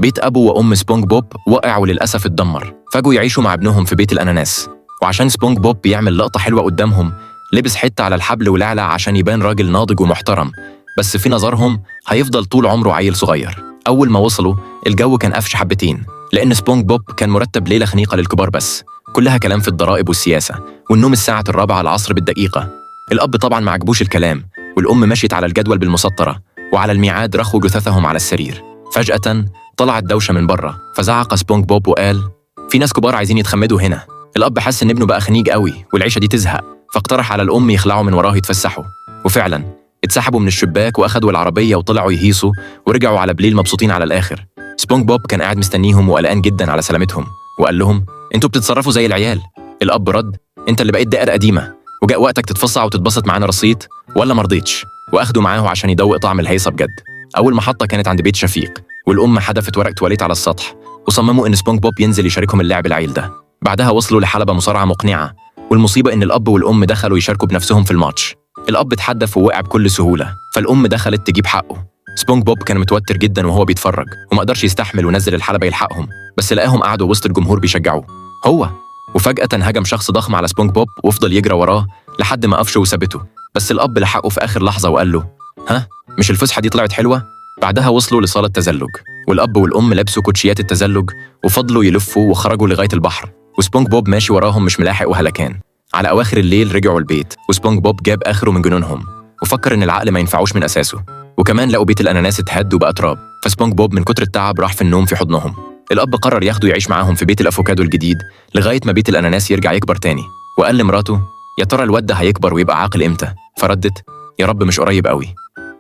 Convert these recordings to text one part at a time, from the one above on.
بيت أبو وأم سبونج بوب وقع وللأسف اتدمر، فجوا يعيشوا مع ابنهم في بيت الأناناس. وعشان سبونج بوب بيعمل لقطة حلوة قدامهم، لبس حتة على الحبل ولعلع عشان يبان راجل ناضج ومحترم، بس في نظرهم هيفضل طول عمره عيل صغير. أول ما وصلوا الجو كان قفش حبتين، لأن سبونج بوب كان مرتب ليلة خنيقة للكبار بس، كلها كلام في الضرائب والسياسة، والنوم الساعة 4 العصر بالدقيقة. الأب طبعا ما عجبوش الكلام، والأم مشيت على الجدول بالمسطرة، وعلى الميعاد رخوا جثثهم على السرير. فجأة طلعت دوشة من بره، فزعق سبونج بوب وقال: في ناس كبار عايزين يتخمدوا هنا. الأب حس إن ابنه بقى خنيج قوي والعيشة دي تزهق، فاقترح على الأم يخلعوا من وراه يتفسحوا. وفعلا اتسحبوا من الشباك وأخدوا العربية وطلعوا يهيصوا، ورجعوا على بليل مبسوطين على الآخر. سبونج بوب كان قاعد مستنيهم وقلقان جدا على سلامتهم، وقال لهم: انتوا بتتصرفوا زي العيال. الأب رد: انت اللي بقيت دائرة قديمة، وجاء وقتك تتفصع وتتبسط معانا رصيد ولا مرضيتش. واخدوا معاه عشان يدوق طعم الهيصة بجد. أول محطة كانت عند بيت شفيق، والأم حدفت ورق تواليت على السطح، وصمموا إن سبونج بوب ينزل يشاركهم اللعب العيل ده. بعدها وصلوا لحلبة مصارعة مقنعة، والمصيبة إن الأب والأم دخلوا يشاركوا بنفسهم في الماتش. الأب اتحدف ووقع بكل سهولة، فالأم دخلت تجيب حقه. سبونج بوب كان متوتر جدا وهو بيتفرج، وما قدرش يستحمل ونزل الحلبة يلحقهم، بس لقاهم قعدوا وسط الجمهور بيشجعوه هو. وفجأة هجم شخص ضخم على سبونج بوب وفضل يجري وراه لحد ما قفشه وثبته، بس الأب لحقه في آخر لحظة وقال له: ها، مش الفسحة دي طلعت حلوة؟ بعدها وصلوا لصالة تزلج، والأب والأم لبسوا كوتشيات التزلج وفضلوا يلفوا وخرجوا لغاية البحر، وسبونج بوب ماشي وراهم مش ملاحق وهلكان. على أواخر الليل رجعوا البيت، وسبونج بوب جاب آخره من جنونهم وفكر إن العقل ما ينفعوش من أساسه. وكمان لقوا بيت الأناناس اتهد وبقى تراب، فسبونج بوب من كتر التعب راح في النوم في حضنهم. الأب قرر ياخده يعيش معاهم في بيت الأفوكادو الجديد لغاية ما بيت الأناناس يرجع يكبر تاني. وقال لمراته: يا ترى الواد ده هيكبر ويبقى عاقل إمتى؟ فردت: يا رب مش قريب قوي.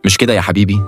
مش كده يا حبيبي؟